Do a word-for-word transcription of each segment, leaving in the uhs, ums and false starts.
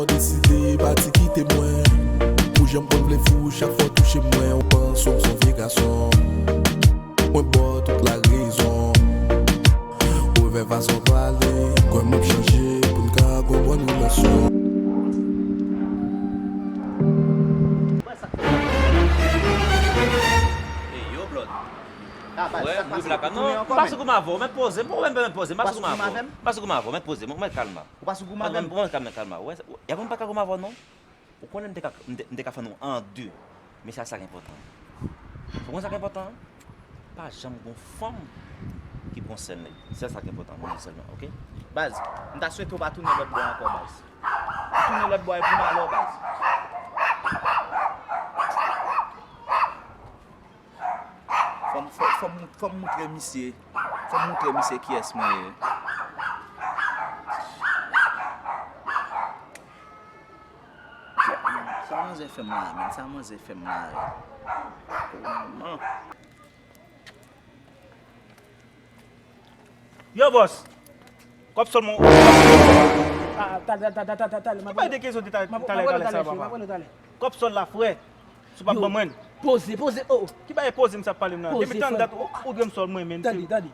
Deside pati kite mwen. Ou janm konn vle fou, chak fwa w touche mwen, ou panse w se yon vye gason. Mwen ba w tout larezon. Ou fè fason w pale, kwè m ap chanje pou n ka gon bòn relasyon. Ey, yo, Blood. Frè, m rive lakay. Non, m pa sou goumen avè w, mèt poze m. Ou menm, mèt poze m, m pa sou goumen avè w. M pa sou goumen avè w, mèt poze m, mèt kalma. Ou pa sou goumen avè m? Mwen, kalma, kalma. Wè, y a moun pa ka goumen avè w, non. Ou konnen m te ka, m te, m te ka fè nou an de. Men sa, sa k enpòtan. Ou konn sa k enpòtan? Pa janm gon fanm ki pran sèl nèg. Se sa k enpòtan, men sèlman, oke? Baz, m ta swete w pa tounen lòt bò ankò, baz. Ou tounen lòt bò, epi m alò, baz. Fò m, fò, fò m, fò m moutre misye, fò m moutre misye kiyès mwen ye. Sa manzè fè m la, menm, sa manzè fè m la. Oh, manman. Yo, bòs. Kòb sòl mwen. Ah, talè, talè, talè, talè, talè. Ki bay de kesyon de talè, talè, talè, sa, papa? Kòb sòl la, frè. Si w pa ban mwen. Poze, poze, oh. Ki bay poze m sa pale m nan? Depi tann dat ou, ou dwe m sòl mwen, men. Tande, tande.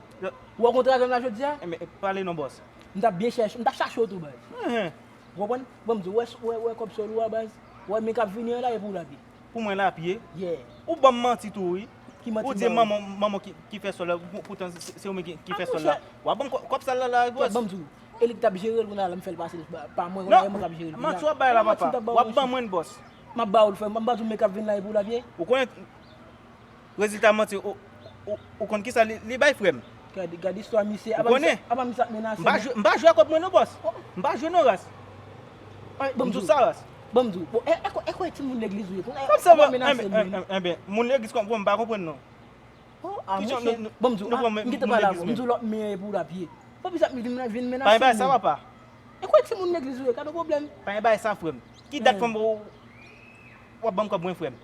Ou wè kontra zòn la jodi a? Enben, pale non, bòs. M t ap byen chèche, m t ap chache w tou, baz. Enhen. Ou konprann? Bon, m di w, wè, wè, wè kòb sòl ou a, baz. Wè, men k ap vini an la, e pou w l ap ye. Pou mwen l ap ye? Yeah. Ou ban m manti tou, wi. Ki manti? Ou di manman, manman ki, ki fè sòl la, pou, poutan se, se ou menm ki, ki fè sòl la. W ap ban m kò-, kòb sal la, la, bòs. Ban m di w, e li ki t ap jere l, kounye a la m fè l pase l pa, pa mwen, kounye a e mwen k ap jere l. Manti w ap bay la, papa. W ap ban mwen, bòs. M ap ba w l, frè m. M pa di w men k ap vin la, e pou w l ap ye. Ou konnen, rezilta manti, ou, ou, ou konn kisa li, li bay, frè m? Gade, gade istwa misye. Ou konnen? Apa misye ap menase mwen? M pa jwe, m pa jwe ak kòb mwen non, bòs. M pa jwe non, ras. Ban m di w sa, ras. Ban m di w. Bon, e, e, e, e timoun legliz ou ye? Kòm sa, apa menase mwen? Enben, moun legliz kòm, m pa konprann non. Oh, ah, monchè. Bon, m di w, ah, m gentan pale avè w. M di w lòt men e pou w l ap ye. Fò bizat m vin, vin menase mwen. Pa gen bagay sa, papa. E kwè timoun legliz ou ye, gade pwoblèm. Pa gen bagay sa, frè m. Ki dat fò m, w ap ban m kòb mwen, frè m?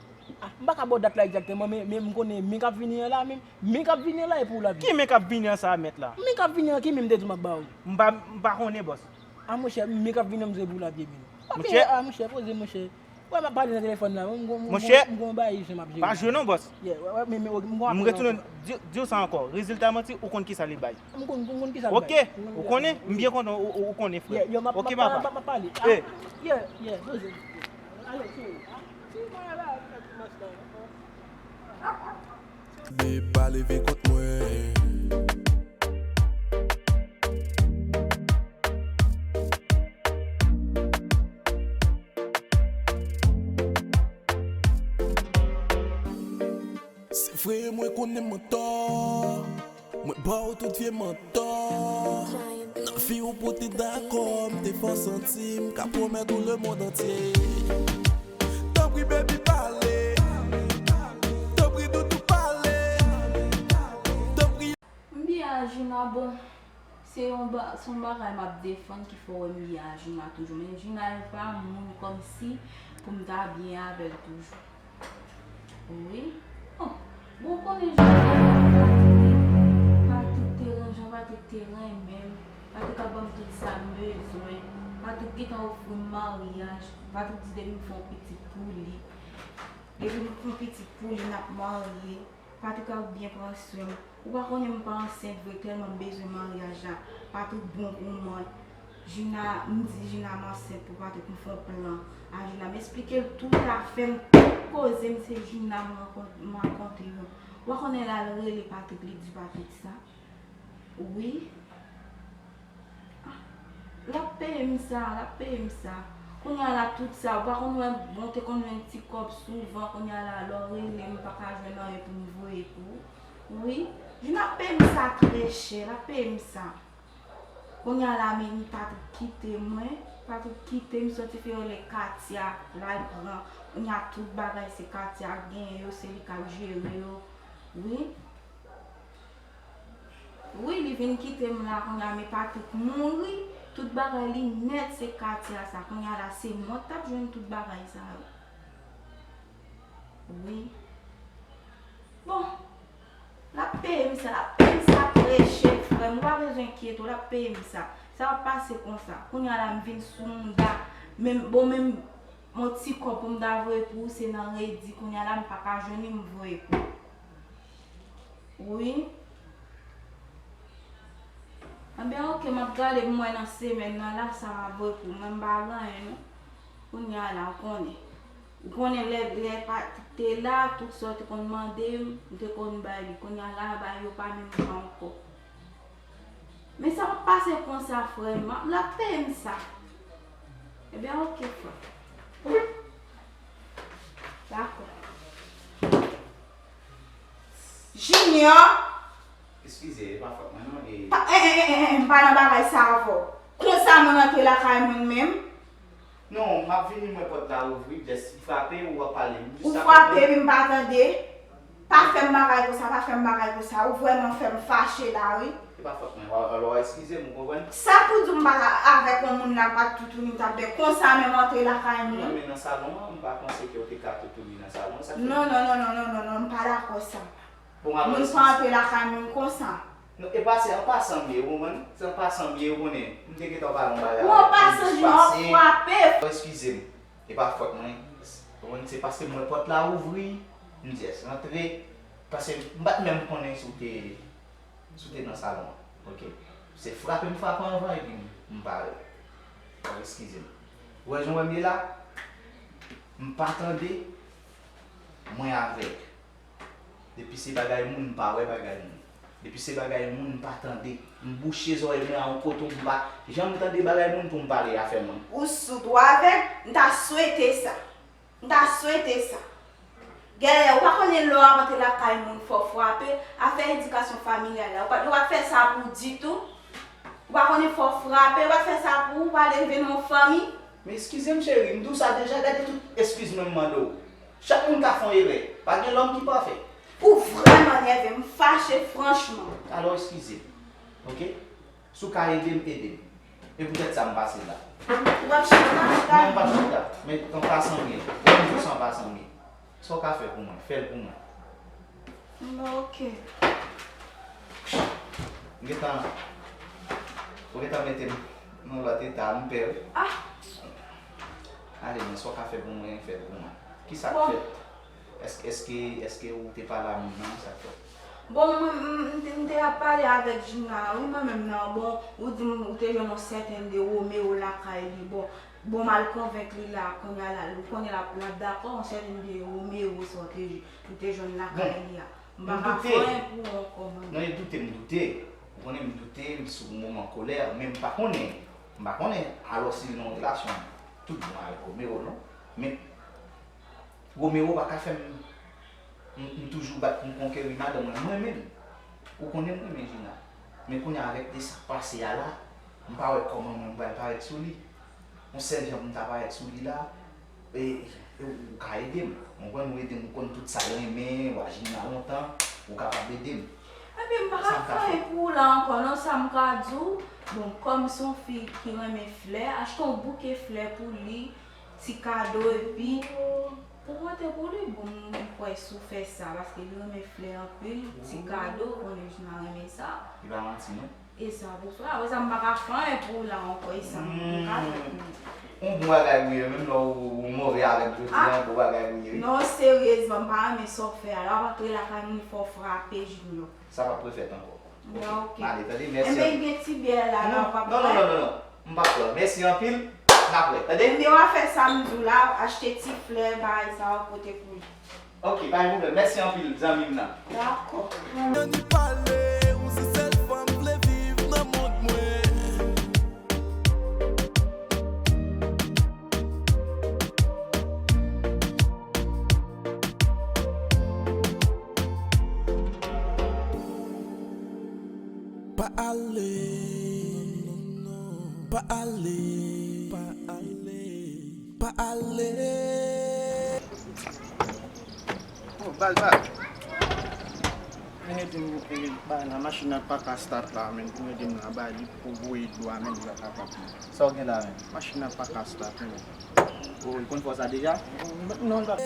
Ah, m pa ka ba w dat la egzakteman, men, men m konnen men k ap vini an la, men, men k ap vini an la, e pou w l ap ye. Ki men k ap vini an sa a, mèt la? Men k ap vini an, ki men m te di w m ap ba w? M pa, m pa konnen, bòs. Ah, monchè, men k ap vini an, m di w e pou w l ap ye, men. Monchè. Ah, monchè, poze, monchè. Wè, m ap pale nan telefòn la, m gon, m gon, m gon bagay jan m ap jere. Monchè, pa jwe non, bòs. Yeah, wè, wè, men, men, m gon apèl ankò. M retounen di, di w sa ankò. Rezilta manti, ou konn kisa li bay. M konn, m konn kisa l bay. Oke, ou konnen? M byen kontan ou, ou, ou konnen, frè. Yeah, yo, m ap, m ap, m ap, m ap pale. Ah, yeah, yeah, poze. Ale, cheri. Ah, cheri, mwen la, fè ti mach la. Li pa leve kont mwen. Se vre, mwen konnen m antò. Mwen ba w tout vye mantò. Nan fi w pou te dakò, m te fò santi m ka pwomèt ou lemonn antye. Tanpri, baby, pale. Tanpri, doudou, pale. Tanpri. M byen a Juna, bon, se yon ba-, se yon bagay m ap defann ki fè w wè m byen a Juna toujou. Men Juna e pa moun kòmsi pou m ta byen avè l toujou. Wi. Bon, bon, ou konnen Juna pa tout te, pa tout te ranjan, pa tout te renmen m, pa tout ap ban m tout sa m bezwen, pa tout gentan ofri m maryaj, pa tout di depi m fè yon pitit pou li, depi m fè yon pitit pou li, n ap marye. Patrick ap byen pran swen m. Ou pa konnen m pa ansent vre, tèlman m bezwen maryaj la. Patrick bon pou mwen. Juna, m di Juna m ansent pou Patrick, m fè yon plan a Juna. M esplike l tout afè m, tout koze m, se Juna m rankon-, m rakonte yo. Ou pa konnen l al rele Patrick, li di Patrick sa? Wi. L ap peye m sa, l ap peye m sa. Kounye a la, tout sa, ou pa konn wè, bon, te konn jwenn ti kòb souvan, kounye a la, lè w rele m, m pa ka jwenn anyen pou m voye pou ou. Wi, Juna ap peye m sa trè chè, l ap peye m sa. Kounye a la, men, Patrick kite mwen, Patrick kite m, sòti fi rele Katia, l al pran. Kounye a, tout bagay se Katia k genyen yo, se li k ap jere yo. Wi. Wi, li vin kite m la kounye a, men Patrick mouri, tout bagay li nèt se Katia sa. Kounye a la, se mwen k t ap jwenn tout bagay sa yo. Wi. Bon, l ap peye m sa, l ap peye m sa trè chè, frè. Ou pa bezwen enkyete w, l ap peye m sa. Sa p ap pase konsa. Kounye a la, m vin sou mouda. Menm, bon, menm yon ti kòb pou m ta voye pou ou, se nan redi. Kounye a la, m pa ka jwenn li, m voye pou ou. Wi. Ebyen, oke, m ap gade pou m wè nan semèn nan la, sa m ap voye pou ou. Mwen, m pa gen anyen, non. Kounye a la, ou konnen. Ou konnen lè, lè pa te la, tout sa w te konn mande m, m te konn bay li. Kounye a la, bagay yo pa menm jan ankò. Men sa p ap pase konsa, frè m. L ap peye m sa. Ebyen, oke, frè. Dakò. Junior! Eskize, e pa fòt mwen, non, e Pa, en, en, en, en, en, m pa nan bagay sa avè w. Konsa moun antre lakay moun menm? Non, m ap vini, m wè pòt la ouvri, jès m frape, ou ap pale. M jis Ou frape, epi m pa tande. Pa fè m bagay konsa, pa fè m bagay konsa. Ou vrèman fè m fache la, wi. E pa fòt mwen, alò eskize m, ou konprann? Sa pou di w m pa avèk yon moun la, m pa t toutouni, m t ap bè konsa menm antre lakay moun? Mwen, men nan salon an, m pa panse ke w te ka toutouni nan salon an, sa k fè Non, non, non, non, non, non, non, m pa dakò sa. Bon, alò, Moun pa antre lakay moun konsa. Non, e pa se an pasan m ye, ou konprann? Se an pasan m ye, ou konnen. M te gentan pale yon bagay Ou an avèk pasan, Junior, w ap frape. Eskize m. E pa fòt mwen. Ou konprann? Se paske m wè pòt la ouvri, m di, "Yes, rantre." Paske m pa t menm konnen si w te, si w te nan salon an. Oke? Se frape m frape anvan epi m, m pare. Ou eskize m. Ou wè jan w wè m ye la? M pa tande, mwen avèg. Depi se bagay moun, m pa wè bagay moun. Depi se bagay moun, m pa tande. M bouche zòrèy mwen a yon kote m pa janm tande bagay moun pou m pale afè moun. Ou soud, ou avèg, m ta swete sa. M ta swete sa. Gèlè, ou pa konnen lè w ap antre lakay moun, fò w frape, afè edikasyon familyal la. Ou pa, yo pa t fè sa pou w ditou. Ou pa konnen fò w frape, yo pa t fè sa pou ou, ou pa leve nan yon fanmi. Men eskize m cheri, m di w sa deja, gade tout eskiz mwen m mande w. Chak moun ka fè yon erè, pa gen lòm ki pafè. Ou vrèman nève m, m fache franchman. Alò eskize m, oke? Si w ka ede m, ede m. E poutèt sa m pase la. Ou p ap chita, chita. Non, m p ap chita. Men an pasan m ye. Ou menm tou se an pasan m ye. Sa w ka fè pou mwen, fè l pou mwen. Bon, oke. Ou gentan, ou gentan mete m nan lòt eta, m pè wi. Ah! Ale, men sa w ka fè pou mwen, fè l pou mwen. Kisa k Bon. fèt? Èske, èske, èske ou te pale a moun nan, sa k fèt? Bon, mwen, m, m, m te, m te ap pale avèk Gina, wi, mwen menm nan, bon, ou di m, ou te jwenn yon sèten de Romeo lakay li, bon, bon, m al konvenk li la, kounye a la, ou konnen l ap, l ap dakò, yon sèten de Romeo sa w te, ou te jwenn lakay li a. M pa ka fè anyen pou ou ankò, mwen. Non, e doute, m doute. Ou konnen m doute, m sou moman kolè, men m pa konnen, m pa konnen, alò si l nan yon relasyon tout bon avèk Romeo, non. Men Romero pa ka fè m, m, m toujou bat pou m konkeri madanm mwen, mwen menm. Ou konnen m renmen Gina. Men kounye a avèk de sa k pase a la, m pa wè kòman mwen m pral parèt sou li. Yon sèl jan pou m ta parèt sou li la, e, e ou ka ede m. Ou konprann, ou ede m, ou konn tout sa l renmen, w a Gina lontan, ou kapab ede m. Ebyen, m pa ka fè anyen pou ou la ankò, non, sa m ka di w. Bon, kòm se yon fi ki renmen flè, achte yon bouke flè pou li, ti kado, epi pou pote pou li, bon, m kwè si w fè sa, paske li renmen flè anpil, ti kado, konnen Gina renmen sa. Li pa manti, non. E sa pou fè, apre sa, m pa ka fè anyen pou ou la ankò, e sa m ka fè pou ou. Yon bon bagay ou ye, menm lè ou, ou move avè m jodi a, yon bon bagay ou ye, wi. Non, seryezman, m pa renmen sa w fè a. Lè w ap antre lakay moun, fò w frape, Junior. Sa p ap refèt ankò. Bon, oke. M ale, tande, mèsi anpil. Enben, gen ti byè la, la, w p ap pran? Non, non, non, non, non. M p ap pran. Mèsi anpil. N ap wè, tande? Enben, w a fè sa m di w la, achte ti flè, bagay sa yo, pote pou li. Oke, pa gen pwoblèm. Mèsi anpil, zanmi m nan. Dakò. Ann pale, ou se sèl fanm vle viv nan mond mwen. Pa ale, pa ale, pa ale, pa ale. Oh, bal, bal. Vin ede m, e, bay la, machin nan pa ka start la, men. Vin ede m la, bay li pou voye dlo a, men, li pa kapab, men. Sa w gen la, men? Machin nan pa ka start, men. Oh, li konn fè w sa deja? Non, non, non.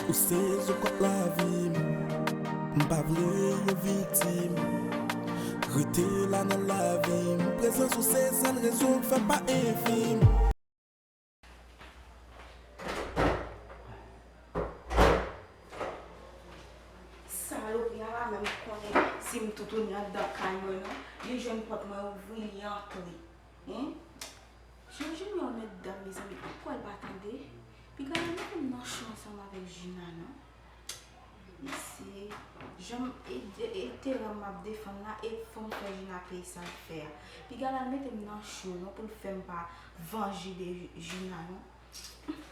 Ou se zo kòk lavi m, m pa vle yo viktim. Rete la nan lavi m, prezans ou se sèl rezon k fè m pa enfim. Salopri a pa menm konnen si m toutouni anndan kay mwen non. Li jwenn pòt mwen ouvri, li antre. Hen? Jan Junior mèt dam, mezanmi, ou kwè l pa tande? Piga l al mete m nan cho ansanm avèk Jina non. Mesye, jan m, e, e, e teren m ap defann la, e fò m fè Jina peye sa l fè a. Piga l al mete m nan cho non, pou l fè m pa vanje de Jina non.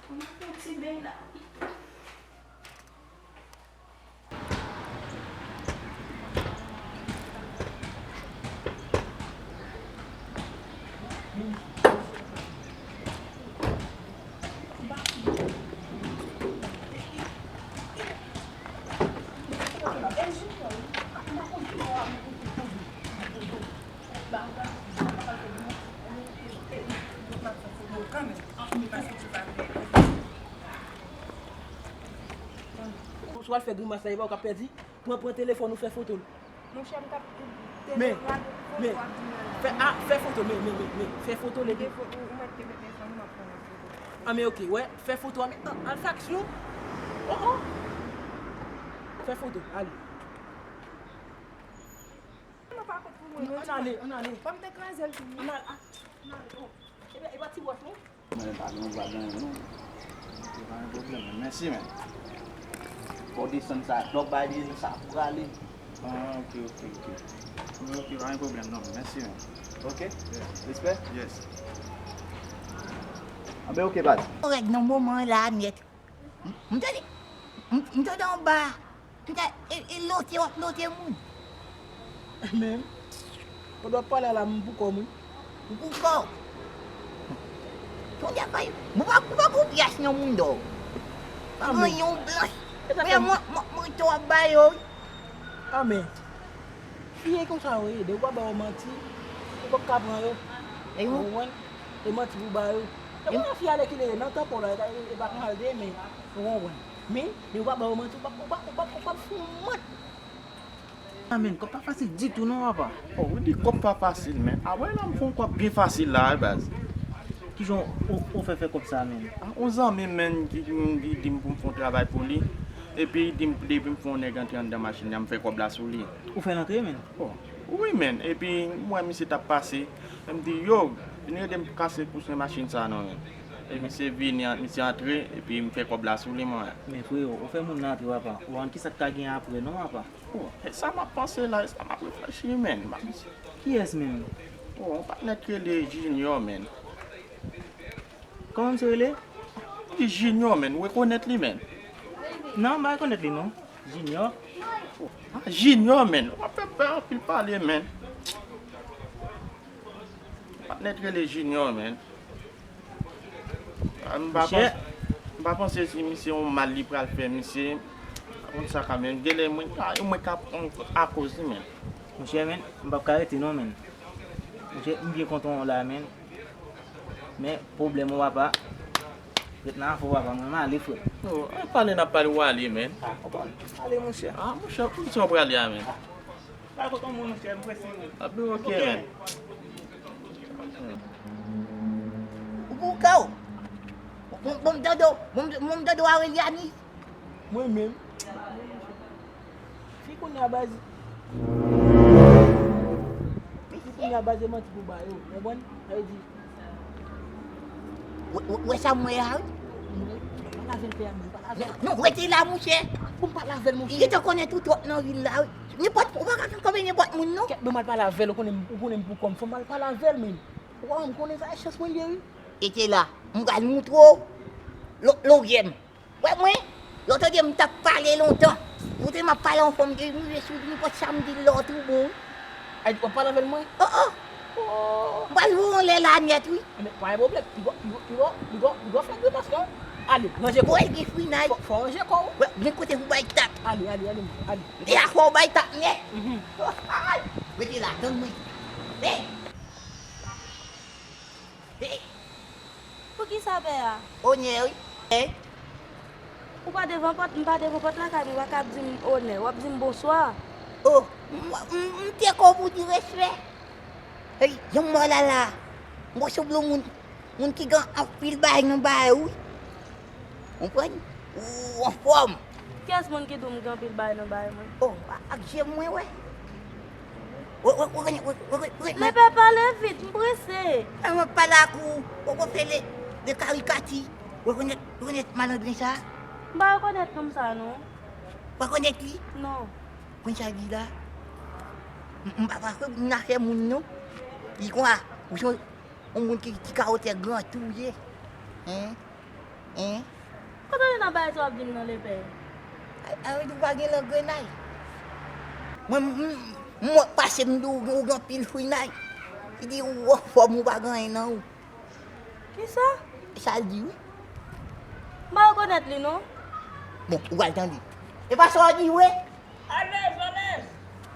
Pou m pran ti beny la. Ou swa l fè grimas la, e pa w k ap pèdi. Pran, pran telefòn ou, fè foto l. Monchè, m t ap Men, men, fè, a, fè foto, men, men, men, men, fè foto l epi. Ou mèt te mete telefòn ou, m ap pran yon foto. A, men, oke, wè, fè foto a, men, an, al fè aksyon. Oh, oh. Fè foto, ale. Non, ann ale, ann ale. Ban m te kraze l tou. Ann ale, a, ann ale, oh. E pa, e pa ti wòch, non? Men pa gen, pa gen, non. Se pa yon pwoblèm, men. Mèsi, men. Fò w desann sa. Lè w bay li sa pou prale. Ah, ok, ok, ok. Ok, pa gen pwoblèm, non. Mèsi, men. Ok? Yes. Respè? Yes. Anben, ok, baz. Règ nan moman la, nèt. M tande, m, m tande anba a, m ta, e, e lote w ap lote moun. Men, pandan w ap pale a la, m pou kò m, wi. Ou pou kò w? Sonje kay, ou pa, ou pa gon pyès nan mouda w. Pa gen yon blanch. Men mwen, mwen, mwen tou ap ba yo, wi. Amen. Fi e konsa yo ye, depi w pa ba yo manti, ou p ap ka pran yo. Ou konprann? E manti pou ba yo. E konsa fi a lè ki lè nan tanpon la, e pa, e pa konsa l te ye, men ou konprann. Men, depi w pa ba yo manti, ou p ap, ou p ap, ou p ap, ou p ap fè yon mant. Amen, kòb pa fasil ditou non, papa. Oh, ou di kòb pa fasil, men. Apre la, m fè yon kòb byen fasil la, wi, baz. Kijan ou, ou fè fè kòb sa, men? Ah, yon zanmi m, men, ki, ki di m pou m fè yon travay pou li. Epi, li di m, depi m fè yon nèg antre anndan machin nan, m fè kòb la sou li. Ou fè l antre, men? Oh, wi, men. Epi, m wè misye t ap pase. M di, yo, vin ede m kase kousnen machin sa non, men. E misye vini, misye antre, epi m fè kòb la sou li, mwen. Men, freo, ou fè moun nan antre, papa. Ou konn kisa k ka gen apre, non, papa? Oh, e sa m ap panse la, e sa m ap reflechi, men. Kiyès menm? Oh, yon patnè k rele Junior, men. Kòman misye rele? Li Junior, men. Ou rekonèt li, men? Non, m pa rekonèt li, non. Junior? Ah, Junior, men. W ap fè m pè anpil pale, men. Patnè k rele Junior, men. Ah, m pa panse, m pa panse si misye yon mal li pral fè misye. Pa konn sa ka, men. Genlè mwen, ah, mwen ka pran akoz li, men. Monchè, men, m p ap ka rete, non, men. Monchè, m byen kontan w la, men. Men, pwoblèm ou, papa. Ret nan afè w, papa. Mwen, m ale, frè. Oh, an pale n ap pale, w ale, men. Ah, konprann. Ale, monchè. Ah, monchè, kote sa w prale a, men? Pale kot yon moun, monchè, m prese, men. Ah, ben, ok, men. Ou pou kò w. Bon, bon, m tande w. Bon, bon, m tande w, Aureliani. Mwen menm. Fi kounye a baz. Fi kounye a baz e manti pou ba yo. Konprann? Sa vle di. Wè, wè, wè sa m wè a, wi. Pa lavel pè a, men, pa lavel. Non, rete la, monchè. Bon, pa lavel, monchè. Li te konnen tou twòp nan vil la, wi. Nenpòt, ou pa ka kanpe nenpòt moun, non. Kèt, bon, m al pale avè l, ou konnen, ou konnen m pou kò m. Fò m al pale avè l, men. Ou konnen sa e chans mwen ye, wi. Rete la. M pral moutre w lo-, loryè m. Wè mwen, lòt de m t ap pale lontan. Kote m ap pale anfòm de m rive sou li, nenpòt sa m di l la w tou bon. Ay, w ap pale avè l mwen? Oh, oh. M pral voye w anlè la nèt, wi. Men, pa gen pwoblèm. Piga, piga, piga, piga, piga fè grimas non. Ale, ranje kò w. Wè, gen frinay. Fò, fò w ranje kò w. Wè, gen kote pou bay tap. Ale, ale, ale, ale. M te la fò w bay tap nèt. Mhm. Ay, rete la, tann mwen. Hey! Hey! Poukisa pè a? Onè, wi. Hey! Ou pa devan pòt, m pa devan pòt lakay mwen, ou pa ka ap di m onè, w ap di m bonswa. Oh, M, m, m te ko pou di respè. Hey, jan m wè w la la, m wè w sanble yon moun, moun ki gen anpil bagay nan bagay ou wi. Konprann? Ou anfòm. Kiyès moun ki di w m gen anpil bagay nan bagay mwen? Oh, a-, ak je mwen wè. Wè, wè, wè, wè, wè, wè, wè, wè. Lepè, pale vit, m prese. E mwen pale ak ou, ou, ou fè le, le karikati. Ou rekonèt, rekonèt malandren sa? M pa rekonèt nonm sa non. Ou rekonèt li? Non. Konn sa l di la? M, m pa, pa kwè nan afè moun non. Li kwè ou se yon, yon moun ki, ki ka otè gran tou ye. Hein? Hein? Kote w ye nan bagay sa w ap di m nan lepè? A, a, ou pa gen langrenay. Mwen, m, m, m wè pase m di w, ou gen anpil frinay. Li di ou anfòm ou pa gen anyen nan ou. Kisa? Sa l di wi. M pa rekonèt li non. Bon, ou pral tande. E pa sa w di wi. Alèz, alèz.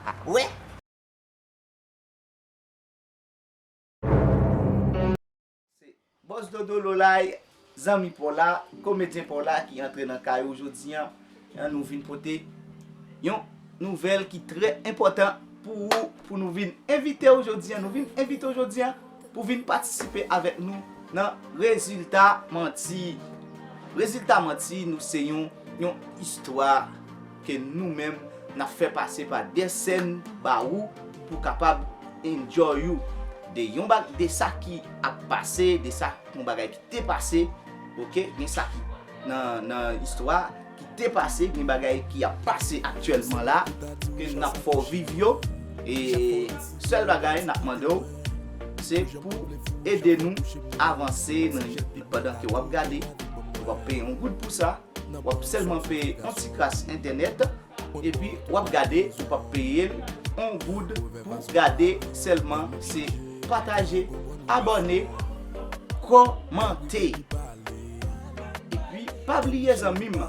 Ah, wi. Se Bòs Dodo Lolay, zanmi pa w la, komedyen pa w la ki antre nan kay ou jodi an. An nou vin pote yon nouvèl ki trè enpòtan pou ou, pou nou vin envite w jodi an. Nou vin envite w jodi an pou vin patisipe avèk nou nan Rezilta Manti. Rezilta Manti, nou se yon, yon istwa ke nou menm n ap fè pase pa dè sèn ba ou pou kapab enjoy ou de yon bag, de sa ki ap pase, de sa, yon bagay ki te pase, oke? Gen sa ki nan, nan istwa ki te pase, gen bagay ki ap pase aktyèlman la, ke n ap fè w viv yo. E sèl bagay n ap mande w, se pou ede nou avanse nan, pandan ke w ap gade, w ap peye yon goud pou sa, w ap sèlman peye yon ti kras entènèt, epi w ap gade, ou p ap peye l yon goud pou gade sèlman, se pataje, abòne, kòmante. Epi, pa bliye zanmi m,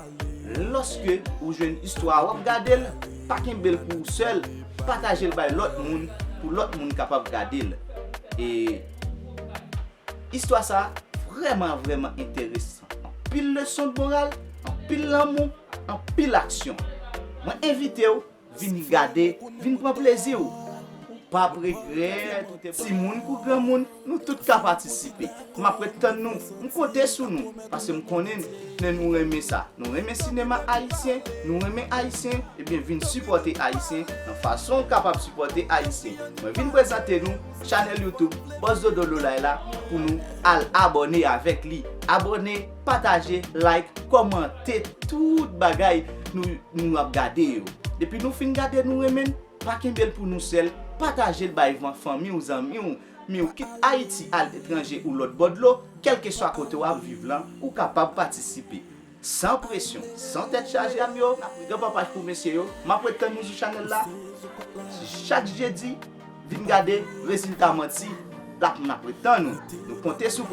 lòske ou jwenn istwa a, w ap gade l, pa kenbe l pou ou sèl, pataje l bay lòt moun, pou lòt moun kapab gade l. E istwa sa a vrèman, vrèman enteresan. Anpil leson de moral, anpil lanmou, anpil aksyon. Mwen envite w vin gade, vin pran plezi w. Ou p ap regrèt. Timoun kou granmoun, nou tout ka patisipe. M ap ret tann nou. M konte sou nou, paske m konnen nou renmen sa. Nou renmen sinema ayisyen, nou renmen Ayisyen, ebyen vin sipòte Ayisyen nan fason w kapab sipòte Ayisyen. Mwen vin prezante nou chanèl YouTube Bòs Dodo Lolay la pou nou al abòne avèk li. Abòne, pataje, like, kòmante tout bagay nou, nou ap gade yo. Depi nou fin gade nou renmen l, pa kenbe l pou nou sèl, pataje l bay van-, fanmi w, zanmi w, mi w kit Ayiti al etranje ou lòt bò dlo, kèlkeswa kote w ap viv lan, ou kapab patisipe. San presyon, san tèt chaje a m yo, n ap gen papaj pou mesye yo. M ap ret tann nou sou chanèl la. Chak jedi, vin gade Rezilta Manti, l ap, n ap ret tann nou. Nou konte sou